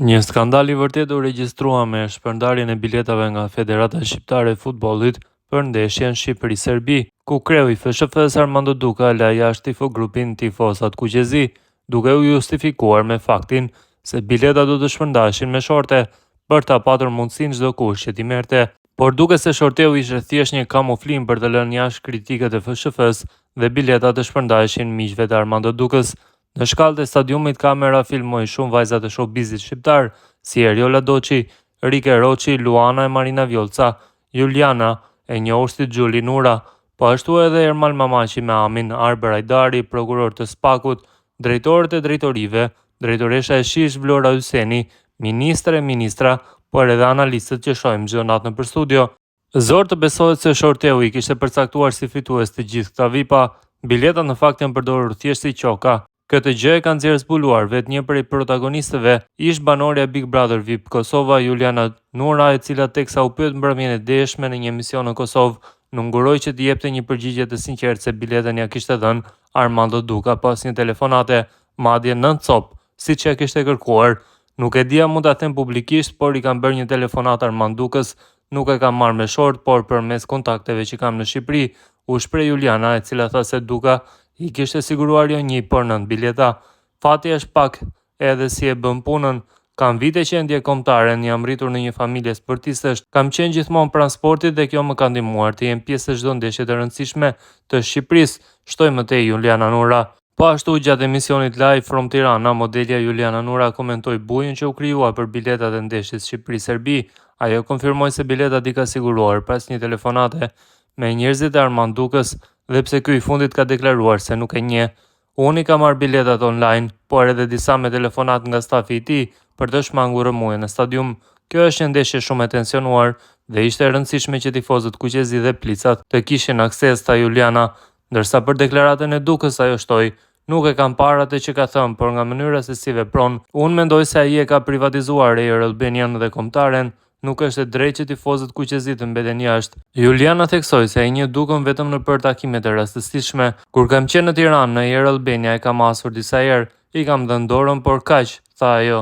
Një skandal i vërtetë u regjistrua me shpërndarjen e biletave nga Federata Shqiptare e Futbollit për ndeshjen Shqipëri-Serbi, ku kreu i FSHF-së Armando Duka la jashtë tifogrupin Tifozat Kuqezi, duke u justifikuar me faktin se biletat do të shpërndaheshin me shorte, për ta patur mundësinë çdokush që t'i merrte. Por duket se shorteu ishte thjesht një kamuflim për të lënë jashtë kritikët e FSHF-së dhe biletat të shpërndaheshin miqve të Armando Dukës. Në shkallët e stadiumit kamera filmoi shumë vajza të showbizit shqiptar, si Eriola Doçi, Rike Roçi, Luana e Marina Vjollca, Juliana, e njohur si Xhuli Nura, po ashtu edhe Ermal Mamaqi me Amin, Arbër Hajdari, prokurorë të SPAK-ut, drejtorët e drejtorive, drejtoresha e SHISH Vlora Hyseni, ministre e ministra, por edhe analistët që shohim çdo natë nëpër studio. Zor të besohet se shorteu i kishte përcaktuar si fitues të gjithë këta VIP-a. Biletat në fakt janë përdorur thjesht si qoka. Këtë gjë e ka nxjerrë zbuluar vetë një prej protagonistëve, ish-banorja e Big Brother VIP Kosova, Juliana Nura, e cila teksa u pyet mbrëmjen e djeshme në një emision në Kosovë, nuk nguroi që të jepte një përgjigje të sinqertë se biletën ia kishte dhënë Armando Duka pas një telefonate, madje nëntë copë, siç ia kishte kërkuar. Nuk e di a mund ta them publikisht, por i kam bërë një telefonatë Armand Dukës, nuk e kam marrë me short, por përmes kontakteve që kam në Shqipëri, u shpreh Juliana, e cila tha se Duka i kishte siguruar jo një, por nëntë bileta. Fati është pak edhe si e bën punën. Kam vite që e ndjek kombëtaren, jam rritur në një familje sportistësh, kam qenë gjithmonë pranë sportit dhe kjo më ka ndihmuar të jem pjesë e çdo ndeshje të rëndësishme të Shqipërisë, shtoi më tej Juliana Nura. Po ashtu, gjatë emisionit Live from Tirana, modelja Juliana Nura komentoi bujën që u krijua për biletat e ndeshjes Shqipëri-Serbi. Ajo konfirmoi se biletat i ka siguruar pas një telefonate me njerëzit e Armand Dukës dhe pse ky i fundit ka deklaruar se nuk e njeh. Unë i kam marrë biletat online, por edhe disa me telefonatë nga stafi i tij për të shmangur rrëmujën në stadium. Kjo është një ndeshje shumë e tensionuar dhe ishte e rëndësishme që tifozët kuqezi dhe plicat të kishin akses, tha Juliana. Ndërsa për deklaratën e Dukës ajo shtoi, Nuk e kam parë atë që ka thënë, por nga mënyra se si vepron, unë mendoj se ai e ka privatizuar Air Albanian dhe kombëtaren, nuk është e drejtë që tifozët kuqezi të mbeten jashtë. Juliana theksoi se e njeh Dukën vetëm nëpër takimet e rastësishme. Kur kam qenë në Tiranë, në Air Albania e kam hasur disa herë, i kam dhënë dorën por kaq, tha ajo.